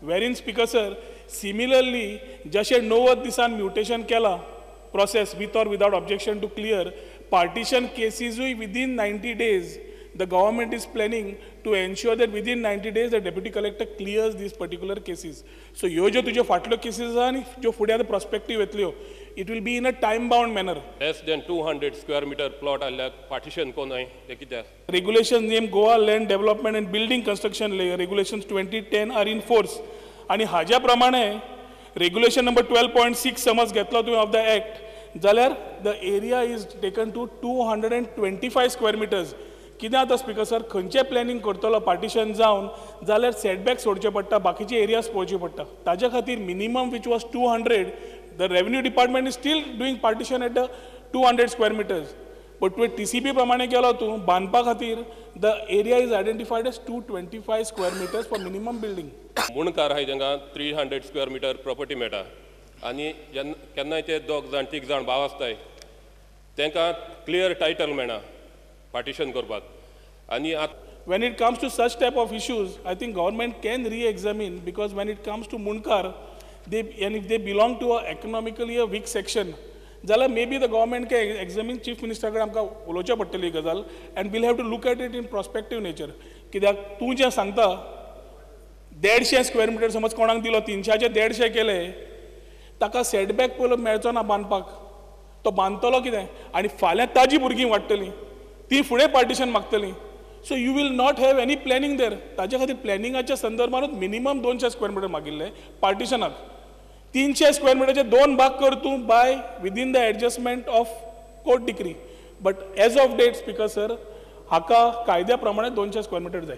Wherein, Speaker sir, similarly जशें 90 दिसान mutation केलां process with or without objection to clear partition केसीजूय within 90 days the government is planning to ensure that within 90 days the deputy collector clears these particular cases. So ह्यो ज्यो तुज्यो फाटल्यो cases आसा आनी ज्यो फुडें आतां prospective येतल्यो, it will be in a time bound manner. Less than 200 square meter plot आहल्याक partition कोनाय तें कित्याक? Regulation name Goa Land Development and Building Construction Regulations 2010 are in force. आनी हाज्या प्रमाणे रेग्युलेशन नंबर 12.6 समज घेतलो तुवें ऑफ the act जाल्यार the area is taken to 225 square meters. कितें जाता स्पीकर सर, खंयचें प्लॅनिंग करतलो पार्टिशन जावन जाल्यार सेटबॅक सोडचें पडटा, बाकीचे एरियाज पळोवचे पडटा. ताज्या खातीर minimum which was 200, the revenue department is still doing partition at the 200 square meters. But तुवें टीसीपी प्रमाणे केलो तूं बांदपा खातीर the area is identified as 225 square meters for minimum building. मुणकार आहाय तांकां 300 स्क्वेअर मिटर प्रॉपर्टी मेळटा आनी जेन्ना केन्नाय ते दोग जाण तीग जाण भाव आसताय तांकां क्लियर टायटल मेळना पार्टिशन करपाक. आनी आतां when it comes to such type of issues, I think government can re-examine, because when it comes to Mundkar, they, and if they belong to a economically a weak section, जाल्यार maybe the government can examine. Chief minister कडेन आमकां उलोवचें पडटली ही गजाल and we'll have to look at it in prospective nature. कित्याक तूं जें सांगता 150 स्क्वेअर मिटर समज कोणाक दिलो 300 150 केले, ताका सेटबॅक पयलो मेळचो ना बांदपाक, तो बांदतलो कितें? आनी फाल्यां ताजी भुरगीं वाडटलीं, ती फुडें partition मागतलीं. So you will not have any planning there. ताज्या खातीर प्लॅनिंगाच्या संदर्भानूच मिनिमम 200 स्क्वेअर मिटर मागिल्लें पार्टिशनाक. 300 स्क्वेअर मिटरचे दोन भाग कर तूं by within the adjustment of court decree. But as of date, Speaker sir, हाका कायद्या प्रमाणे 200 स्क्वेअर मिटर जाय.